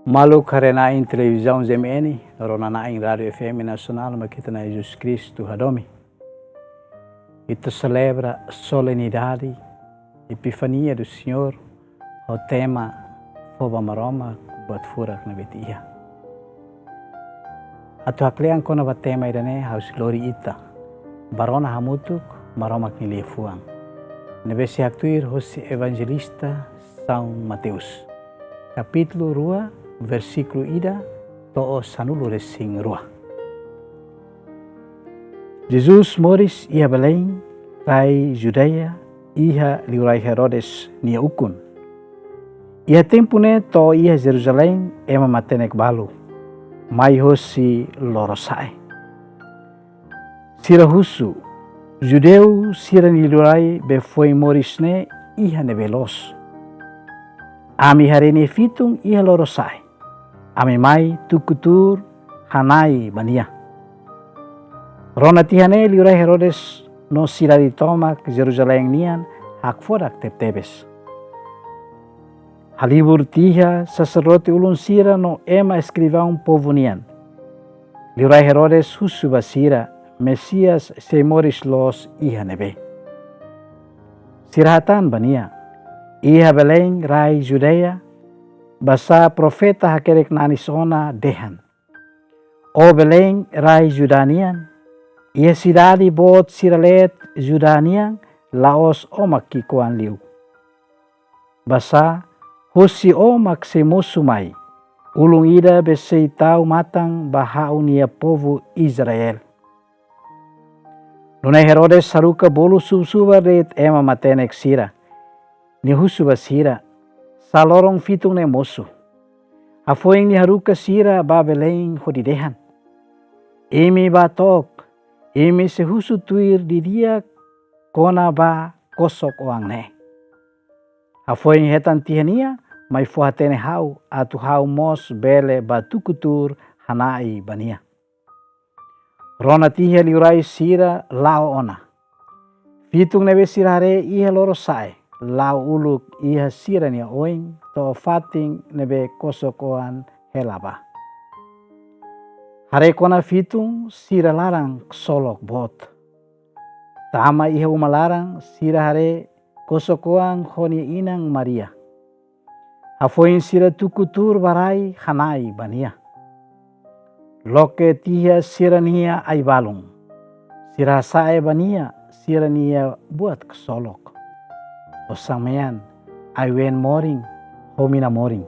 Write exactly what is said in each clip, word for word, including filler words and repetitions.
Maluk haree-na'in televizaun Z M N, no rona-na'in Rádiu F M Nasionál, mak Ita-Nia An Jesus Kristu hadomi. Ita selebra solenidade Epifania do Senhor, ho tema Fó ba Maromak buat furak ne'ebé ita iha. Atu haklean kona-ba tema ida-ne'e ha'u sei lori ita ba rona hamutuk Maromak nia liafuan, ne'ebé sei haktuir hosi Evanjelista São Mateus, kapítulu rua, versíkulu ida to'o sanulu-resin-rua. Jesus moris iha Belém, rai Judeia, iha liurai Herodes nia ukun. Iha tempu ne'e to'o iha Jerusalém ema matenek balu, mai hosi lorosa'e. Sira husu: Judeu sira-nia liurai be foin moris ne'e iha ne'ebé loos? Ami haree nia fitun iha lorosa'e. Ami mai tuku tuur hana'i ba nia. Rona tiha ne'e liurai Herodes no sidade tomak Jerusalém nian hakfodak tebetebes. Halibur tiha saserdote ulun sira no ema eskrivaun povu nian. Liurai Herodes husu ba sira: Mesias sei moris loos iha ne'ebé? Sira hatán ba nia: Iha Belém, rai Judeia, basá profeta hakerek nanis ona dehan: Ó Belém, rai Judá nian, iha sidade boot sira leet Judá nian, la'ós ó mak ki'ikoan liu. Basá, hosi ó mak sei mosu mai ulun ida be sei tau matan ba ha'u-nia povu Israel. Nune'e Herodes haruka bolu subar-subar de'it ema matenek sira. Nia husu ba sira: Sá loron fitun ne'e mosu? Hafoin nia haruka sira ba Belém hodi dehan: Imi bá took, imi sei husu tuir didi'ak kona-ba kosok-oan ne'e. Hafoin hetan tiha nia, mai fó-hatene ha'u, atu ha'u mós bele bá tuku tuur hana'i ba nia. Rona tiha liurai sira la'o ona. Fitun ne'ebé sira haree iha lorosa'e la'o uluk iha sira-nia oin, to'o fatin ne'ebé kosok-oan hela bá. Haree kona fitun, sira laran ksolok boot. Tama iha uma laran, sira haree kosok-oan ho nia inan Maria. Hafoin sira tuku tuur bá rai hana'i ba nia. Loke tiha sira-nia ai-balun. Sira hasa'e ba nia sira-nia buat ksolok. Osan-mean, ai-ween morin, ho mina morin.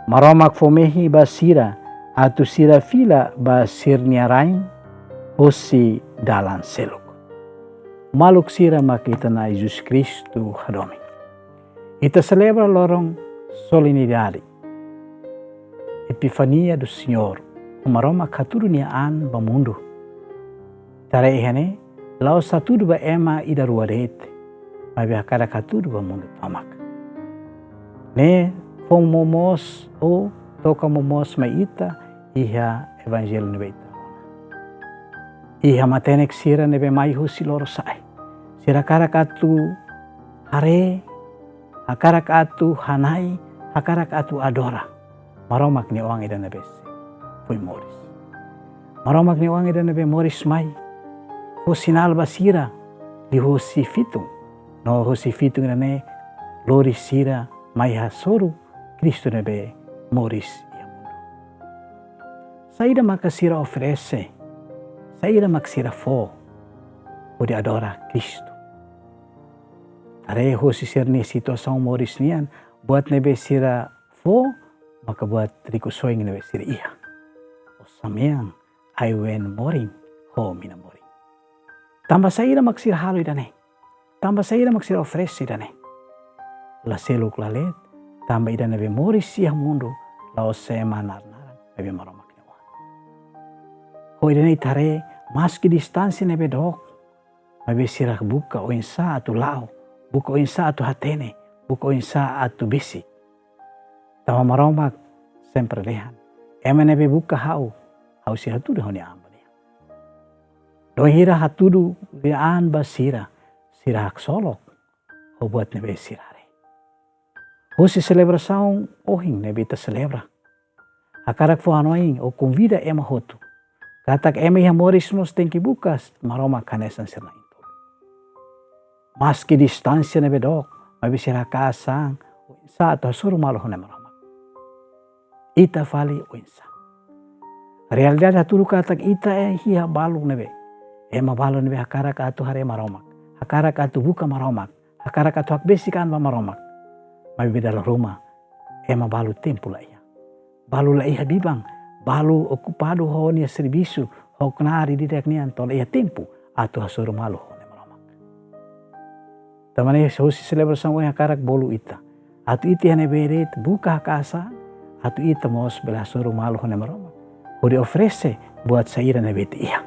Maromak fó mehi ba sira, atu sira fila ba sira-nia rain, hosi dalan seluk. Maluk sira mak Ita-Nia An Jesus Kristu hadomi. Ita selebra loron solenidade Epifania do Senhor, ho Maromak hatudu nia an ba mundu. Ita haree iha ne'e, la'ós hatudu ba ema ida rua de'it, maibé hakarak hatudu ba mundu tomak. Ne'e fó momoos ou toka momoos mai ita iha Evanjellu ne'ebé ita rona. Iha matenek sira ne'ebé mai husi lorosa'e. Sira hakarak atu haree, hakarak atu hana'i, hakarak atu adora Maromak nia Oan ida ne'ebé sei foin moris. Maromak nia Oan ida ne'ebé moris mai, fó sinál ba sira liuhosi fitun. No hosi fitun ida-ne'e lori sira mai hasoru Kristu ne'ebé moris iha mundu. Saida maka sira oferese, saida maka sira fó hodi adora Kristu? Haree hosi sira-nia situasaun moris nian, buat ne'ebé sira fó maka buat rikusoin ne'ebé sira iha. Osan-mean, ai-ween morin, ho mina morin. Tanba saida mak sira halo ida-ne'e? Tanba saida mak sira oferese ida-ne'e? La seluk la leet, tanba ida ne'ebé moris iha mundu, la'ós ema naran-naran, maibé Maromak nia Oan. Ho ida-ne'e ita haree, maski distánsia ne'ebé dook, maibé sira buka oinsá atu la'o, buka oinsá atu hatene, buka oinsá atu besik. Tanba Maromak sempre dehan: Ema ne'ebé buka ha'u, ha'u sei hatudu ha'u-nia an ba nia. No bainhira hatudu nia an ba sira, sira haksolok ho buat ne'ebé sira haree. Hosi selebrasaun ohin ne'ebé ita selebra, Hakarak fó hanoin ou konvida ema hotu katak ema iha moris mós tenke buka Maromak hanesan sira na'in-tolu. Maski distánsia ne'ebé dook, maibé sira haka'as an oinsá atu hasoru malu ho Na'i Maromak. Ita fali oinsá. Realidade hatudu katak ita iha balu ne'ebé, ema balu ne'ebé hakarak atu haree Maromak, hakarak atu buka Maromak, hakarak atu hakbesik an ba Maromak. Maibé dala ruma ema balu tempu la iha. Balu la iha biban, balu okupadu ho nia servisu, ho knaar ida-idak nian, to'o la iha tempu atu hasoru malu ho Na'i Maromak. Tanba ne'e, husi selebrasaun ohin hakarak bolu ita atu ita iha ne'ebé de'it buka haka'as an, atu ita mós bele hasoru malu ho Na'i Maromak hodi oferese buat saida ne'ebé ita iha.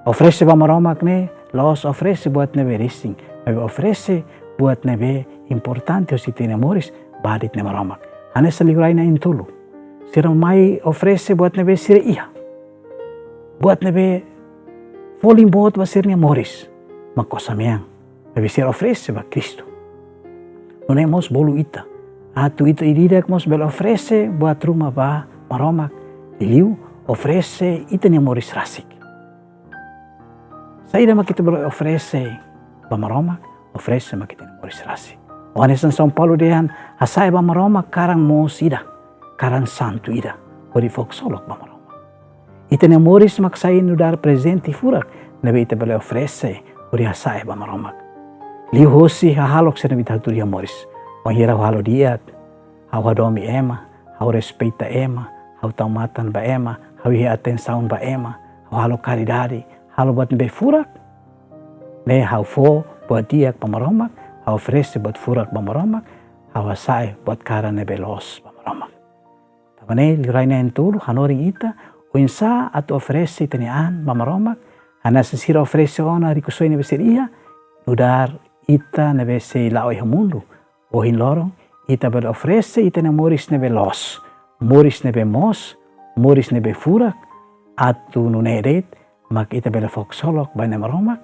Oferese ba Maromak ne'e la'ós oferese buat ne'ebé resin, maibé oferese buat ne'ebé importante hosi ita-nia moris ba de'it Na'i Maromak. Hanesan liurai na'in-tolu, sira mai oferese buat ne'ebé sira iha, buat ne'ebé folin boot ba sira-nia moris, mak osan-mean, maibé sira oferese ba Kristu. Nune'e mós bolu ita atu ita ida-idak mós bele oferese buat ruma ba Maromak, liuliu oferese ita-nia moris rasik. Saida mak ita bele oferese ba Maromak? Oferese mak ita-nia moris rasik. Hanesan São Paulo dehan, hasa'e ba Maromak karan moos ida, karan santu ida, hodi fó ksolok ba Maromak. Ita-nia moris mak sai nu'udar prezente furak ne'ebé ita bele oferese hodi hasa'e ba Maromak. Liuhosi hahalok sira ne'ebé ita hatudu iha moris. Wainhira ha'u halo di'ak, ha'u hadomi ema, ha'u respeita ema, ha'u tau matan ba ema, ha'u iha atensaun ba ema, ha'u halo karidade, halo buat ne'ebé furak, ne'e ha'u fó buat di'ak ba Maromak, ha'u oferese buat furak ba Maromak, ha'u hasa'e buat karan ne'ebé loos ba Maromak. Tanba ne'e, liurai na'in-tolu hanorin ita oinsá atu oferese ita-nia an ba Maromak, hanesan sira oferese ona rikusoin ne'ebé sira iha, nu'udar ita ne'ebé sei la'o iha mundu. Ohin loron, ita bele oferese ita-nia moris ne'ebé loos, moris ne'ebé moos, moris ne'ebé furak, atu nune'e de'it mak ita bele fó ksolok ba Na'i Maromak,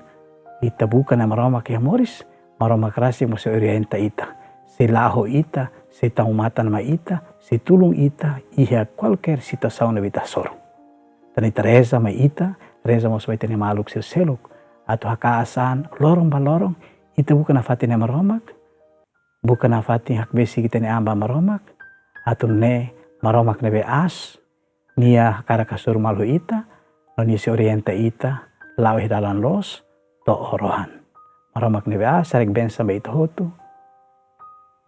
ita buka Na'i Maromak iha moris, Maromak rasik mós sei orienta ita, sei la'o ho ita, sei tau matan mai ita, sei tulun ita iha kualkér situasaun ne'ebé ita hasoru. Tan ita reza mai ita, reza mós ba ita-nia maluk sira seluk, atu haka'as an loron ba loron, ita buka nafatin Na'i Maromak, buka nafatin hakbesik ita-nia an ba Maromak, atu nune'e Maromak ne'ebé aas, nia hakarak hasoru malu ho ita, no nia sei orienta ita la'o iha dalan loos to'o rohan. Maromak ne'ebé aas, haraik bensaun ba ita hotu,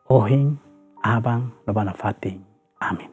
ohin, aban, no ba nafatin. Amen.